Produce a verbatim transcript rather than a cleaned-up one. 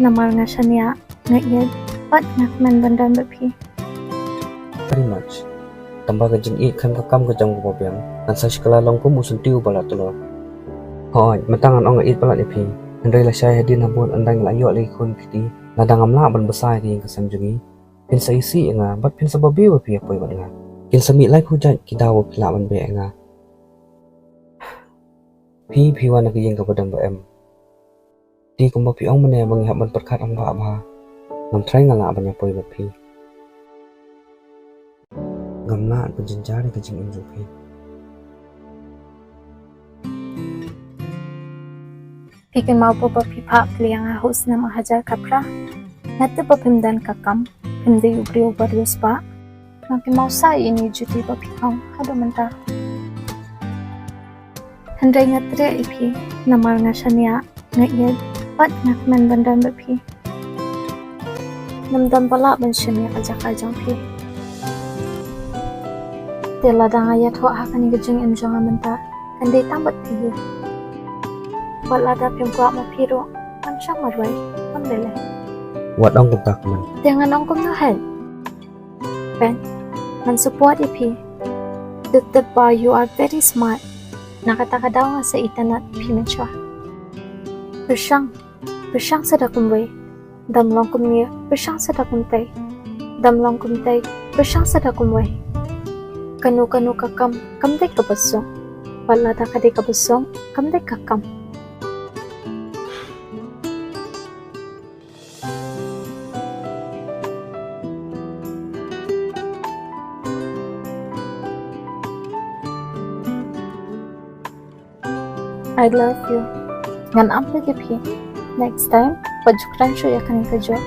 Namar nga shaniah, nga ïeit, bad nga kmen ban don bad phi. Very much. Tangba ka jingïeit khlem ka kam ka jong ka babiang, ngan sa shu kylla long kum u syntiew ba la tlor. Hooid, mynta ngan ong nga ïeit palat ïa phi. Hynrei lashai hadien habud ynda ngi la ïoh la ki khun ki kti, lada ngam lah ban bsa ïa ka ïing ka sem jong ngi, phin sa isih ïa nga bad phin sa babe ba phi ïa poi bad nga. Kin sa mih laiphew jait ki daw ba phi lah ban beh ïa nga. Phi, phi wan na ka ïing kaba don ba em. Te kumba phi ong mynne ba ngi hap ban pyrkhat rangbah bha, ngam tharai nga lah ban ïa poi bad phi. Ngam lah ban jynjar ïa ka jingim jong phi. Phi kynmaw ba phi phah plie ïa nga ha u snem ar hajar khatphra? Nga tip ba phim don ka kam, phim dei u briew uba riewspah. Nga kynmaw sa ïa ine i juti ba phi ong haduh mynta. Hynrei nga treh ïa phi, namar nga shaniah, nga ïeit, bad nga kmen ban don bad phi. Ngam don ba lah ban shim ïa ka jaka jong phi. Te lada nga ïathoh ha kane ka jingim jong nga mynta, kan dei tang bad phi hi. Wat lada phim kwah ma phi ruh, ngam shong marwei, ngam leh leh. Wat ong kumta Kmen. Te ngan ong kumno hi? Peit, ngan support ïa phi. Tip tip ba you are very smart. Na kata ka daw nga sa itynnad ïa phi mynshuwa. Pyrshang, pyrshang sa da kumwei. Dam long kumne, pyrshang sa da kumtei. Dam long kumtei, pyrshang sa da kumwei. Kano kano ka kam kam dei kaba suk. Wat lada ka dei kaba suk, kam dei ka kam. I love you. Ngan amlid ïa phi. Next time, wat ju kren shuh ïa kane ka jok.